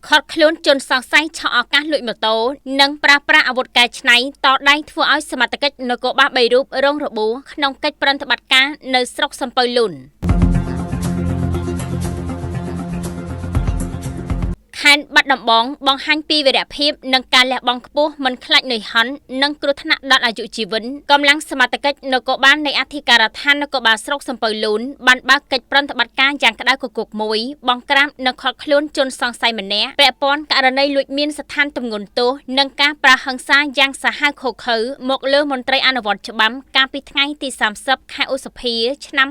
ឃាត់ខ្លួនជនសង្ស័យឆក់ឱកាសលួចម៉ូតូនិងប្រើប្រាស់អាវុធកែច្នៃតដៃធ្វើឲ្យសមត្ថកិច្ចនគរបាល3រូបរងរបួសក្នុងកិច្ចប្រតិបត្តិការនៅស្រុកសំពៅលូនខេត្តបាត់ដំបងបង្ហាញពីវីរភាពនិងការលះបង់ខ្ពស់មិនខ្លាចនឿយហត់និងគ្រោះថ្នាក់ដល់អាយុជីវិតកម្លាំងសមត្ថកិច្ចនគរបាលនៃអធិការដ្ឋាននគរបាលស្រុកសំពៅលូនបានបើកកិច្ចប្រតិបត្តិការយ៉ាងក្តៅគគុកមួយបង្ក្រាបនិងឃាត់ខ្លួនជនសង្ស័យម្នាក់ពាក់ព័ន្ធករណីលួចមានស្ថានទម្ងន់ទោសនិងការប្រើហិង្សាយ៉ាងសាហាវឃោរឃៅមកលើមន្ត្រីអនុវត្តច្បាប់កាលពីថ្ងៃទី30ខែឧសភាឆ្នាំ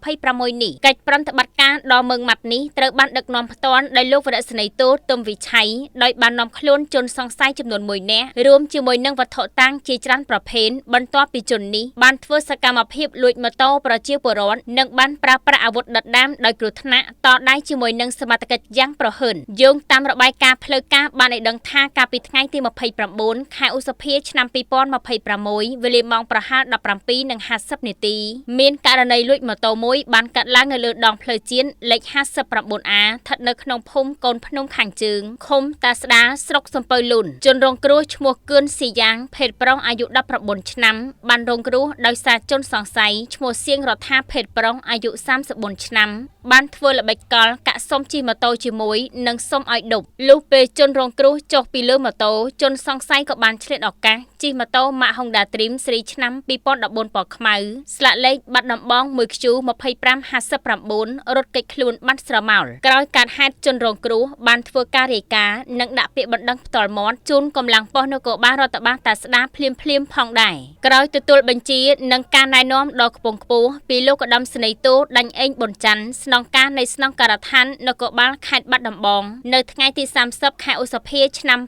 2026នេះកិច្ចប្រតិបត្តិការដ៏ម៉ឺងម៉ាត់នេះត្រូវបានដឹកនាំផ្ទាល់ដោយលោកវរៈសេនីយ៍ទោទុំវិឆ័យដោយបាននាំខ្លួនជនសង្ស័យចំនួន1នាក់រួមជាមួយនឹងវត្ថុតាងជាច្រើនប្រភេទបន្ទាប់ពីជននេះបានធ្វើសកម្មភាពលួចម៉ូតូប្រជាពលរដ្ឋនិងបានប្រើប្រាស់អាវុធដុតដាមដោយគ្រោះថ្នាក់តដៃជាមួយនឹងសមត្ថកិច្ចយ៉ាងប្រហើនយោងតាមរបាយការណ៍ផ្លូវការបានឲ្យដឹងថាកាលពីថ្ងៃទី29ខែឧសភាឆ្នាំ2026វេលាម៉ោងប្រហែល 17:50 នាទីមានករណីលួចម៉ូតូមួយបានកាត់ឡើងនៅលើដងផ្លូវជាតិលេខ 59A ស្ថិតនៅក្នុងភូមិកូនភ្នំខាងជើងឃុំតាស្ដាស្រុកសំពៅលូនជនរងគ្រោះឈ្មោះគឿនស៊ីយ៉ាងភេទប្រុសអាយុ19ឆ្នាំបានរងគ្រោះដោយសារជនសង្ស័យឈ្មោះសៀងរដ្ឋាភេទប្រុសអាយុ34ឆ្នាំបានធ្វើល្បិចកលកាក់សុំជិះម៉ូតូជាមួយនិងសុំឲ្យដប់លុះពេលជនរងគ្រោះចុះពីលើម៉ូតូជនសង្ស័យក៏បានឆ្លៀតឱកាសជិះម៉ូតូម៉ាក Honda Dream ស៊េរីឆ្នាំ2014ពណ៌ខ្មៅស្លាកលេខបាត់ដំបង 1Q 2559រត់គេចខ្លួនបាត់ស្រមោលក្រោយកើតហេតុជនរងគ្រោះបានធ្វើការរាយការណ៍និងដាក់ពាក្យបណ្ដឹងផ្ទាល់មាត់ជូនកម្លាំងប៉ុស្តិ៍នគរបាលរដ្ឋបាលតាស្ដាភ្លាមភ្លាមផងដែរក្រោយទទួលបញ្ជានិងការណែនាំដ៏ខ្ពង់ខ្ពស់ពីលោកឧត្តមសេនីយ៍ទោដាញ់អេងប៊ុនច័ន្ទស្នងការនៃស្នងការដ្ឋាននគរបាលខេត្តបាត់ដំបងនៅថ្ងៃទី30ខែឧសភាឆ្នាំ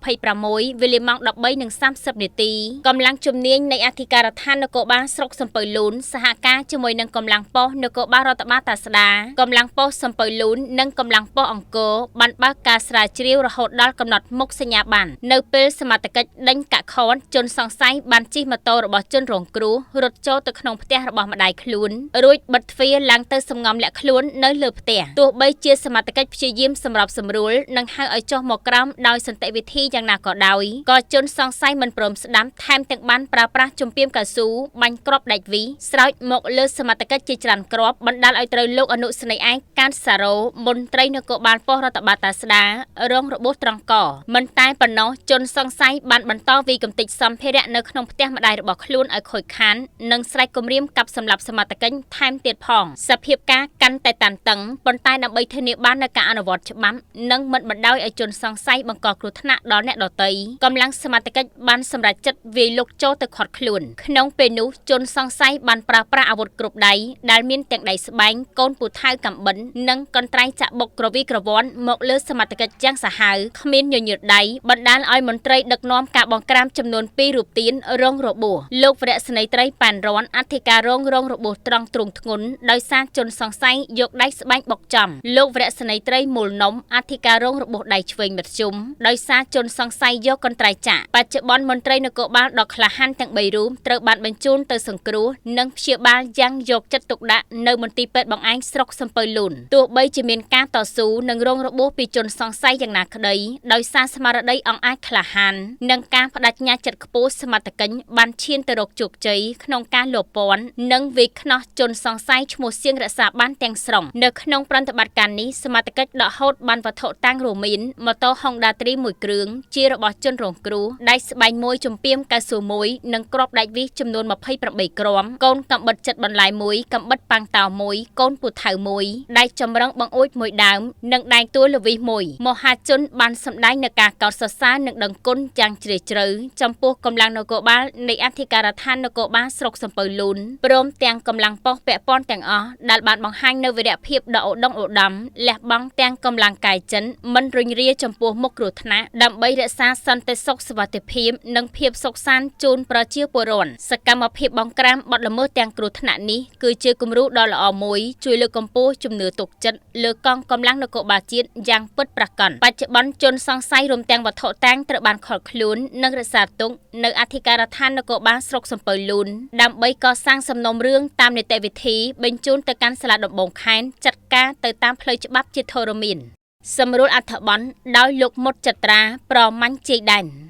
2026វេលាម៉ោង 13:30 នាទីកម្លាំងជំនាញនៃអធិការដ្ឋាននគរបាលស្រុកសំពៅលូនសហការជាមួយនឹងកម្លាំងប៉ុស្តិ៍នគរបាលរដ្ឋបាលតាស្ដាកម្លាំងប៉ុស្តិ៍សំពៅលូននិងកម្លាំងប៉ុស្តិ៍អង្គរបានបើកការស្រាវជ្រាវរហូតដល់កំណត់មុខសញ្ញាប័ណ្ណនៅពេលសមត្ថកិច្ចដេញកាក់ខនជនសង្ស័យបានជិះម៉ូតូរបស់ជនរងគ្រោះរត់ចូលទៅក្នុងផ្ទះរបស់ម្ដាយខ្លួនរួចបិទទ្វារឡើងទៅសំងំលាក់ខ្លួននៅលើផ្ទះទោះបីជាសមត្ថកិច្ចព្យាយាមសម្របសម្រួលនិងហៅឲ្យចុះមកក្រោមដោយសន្តិវិធីយ៉ាងណាក៏ដោយក៏ជនសង្ស័យមិនព្រមស្ដាប់ថែមទាំងបានប្រើប្រាស់ជំពាមកៅស៊ូបាញ់គ្រាប់ដែកវីស្រោចមកលើសមត្ថកិច្ចជាច្រើនគ្រាប់បណ្ដាលឲ្យត្រូវលោកអនុសេនីយ៍ឯកកានសារ៉ូមន្ត្រីនគរបាលប៉ុស្តិ៍រដ្ឋបាលតាស្ដារងរបួសត្រង់កមិនតែប៉ុណ្ណោះជនសង្ស័យបានបន្តវាយកម្ទេចសម្ភារៈនៅក្នុងផ្ទះម្ដាយរបស់ខ្លួនឲ្យខូចខាននិងស្រែកគំរាមកាប់សម្លាប់សមត្ថកិច្ចថែមទៀតផងសភាពការកាន់តែតានតឹងប៉ុន្តែដើម្បីធានាបាននូវការអនុវត្តច្បាប់និងមិនបណ្ដោយឲ្យជនសង្ស័យបង្កគ្រោះថ្នាក់ដល់អ្នកដទៃកម្លាំងសមត្ថកិច្ចបានសម្រេចចិត្តវាយលុកចូលទៅឃាត់ខ្លួនក្នុងពេលនោះជនសង្ស័យបានប្រើប្រាស់អាវុធគ្រប់ដៃដែលមានទាំងដៃស្បែងកូនពូថៅកំបិននិងកន្ត្រៃចាក់បុកក្រវីក្រវ៉ាន់មកលើសមត្ថកិច្ចយ៉ាងសាហាវគ្មានញញើតដៃបណ្ដាលឲ្យមន្ត្រីដឹកនាំការបង្ក្រាបចំនួន2រូបទៀនរងរបួសលោកវរៈសេនីយ៍ត្រីប៉ែនរ៉នអធិការរងរងរបួសត្រង់ទ្រូងធ្ងន់ដោយសារជនសង្ស័យយកដៃស្បែងបុកចំលោកវរៈសេនីយ៍ត្រីមូលនំអធិការរងរបួសដៃឆ្វេងមធ្យមដោយសារជនសង្ស័យយកកន្ត្រៃចាក់បច្ចុប្បន្នមន្ត្រីនគរបាលដ៏ក្លាហានទាំង3រូបត្រូវបានបញ្ជូនទៅសង្គ្រោះនិងព្យាបាលយ៉ាងយកចិត្តទុកដាក់នៅមន្ទីរពេទ្យបង្អែកស្រុកសំពៅលូនទោះបីជាមានការតស៊ូនិងរងរបួសពីជនសង្ស័យយ៉ាងណាក្តីដោយសារស្មារតីអង្អាចក្លាហាននិងការបដិញ្ញាចិត្តខ្ពស់សមត្ថកិច្ចបានឈានទៅរកជោគជ័យក្នុងការលបពន់និងវាយខ្នោះជនសង្ស័យឈ្មោះសៀងរក្សាបានទាំងស្រុងនៅក្នុងប្រតិបត្តិការនេះសមត្ថកិច្ចដកហូតបានវត្ថុតាងរួមមានម៉ូតូ Honda Dream មួយគ្រឿងជារបស់ជនរងគ្រោះដៃស្បែងមួយជំពាមកៅស៊ូមួយនិងគ្រាប់ដែកវីសចំនួន28គ្រាប់កូនកំបិតចិត្តបន្លែមួយកំបិតប៉ាំងតោមួយកូនពូថៅមួយដៃចម្រឹងបង្អួចមួយដើមនិងដែងទួលល្វីសមួយមហាជនបានសម្ដែងនៅការកោតសរសើរនិងដឹងគុណយ៉ាងជ្រាលជ្រៅចំពោះកម្លាំងនគរបាលនៃអធិការដ្ឋាននគរបាលស្រុកសំពៅលូនព្រមទាំងកម្លាំងប៉ុស្តិ៍ពាក់ព័ន្ធទាំងអស់ដែលបានបង្ហាញនៅវីរភាពដ៏ឧត្តមឧត្តមលះបង់ទាំងកម្លាំងកាយចិនមិនរុញរាចំពោះមុខគ្រោះថ្នាក់ដើម្បីរក្សាសន្តិសុខសុវត្ថិភាពនិងភាពសុខសាន្តជូនប្រជាពលរដ្ឋសកម្មភាពបង្ក្រាបបទល្មើសទាំងគ្រោះថ្នាក់នេះគឺជាគំរូដ៏ល្អមួយជួយលើកកម្ពស់ជំនឿទុកចិត្តលើកងកម្លាំងនគរបាលជាតិយ៉ាងពិតប្រាកដបច្ចុប្បន្នជនសង្ស័យរួមទាំងវត្ថុតាងត្រូវបានឃាត់ខ្លួននិងរក្សាទុកនៅអធិការដ្ឋាននគរបាលស្រុកសំពៅលូនដើម្បីកសាងសំណុំរឿងតាមនីតិវិធីបញ្ជូនទៅកាន់សាលាដំបងខេត្តចាត់ការទៅតាមផ្លូវច្បាប់ជាធរមាន។ សម្រួលអត្ថបទដោយលោកមុតចត្រាប្រមាញ់ជ័យដែន។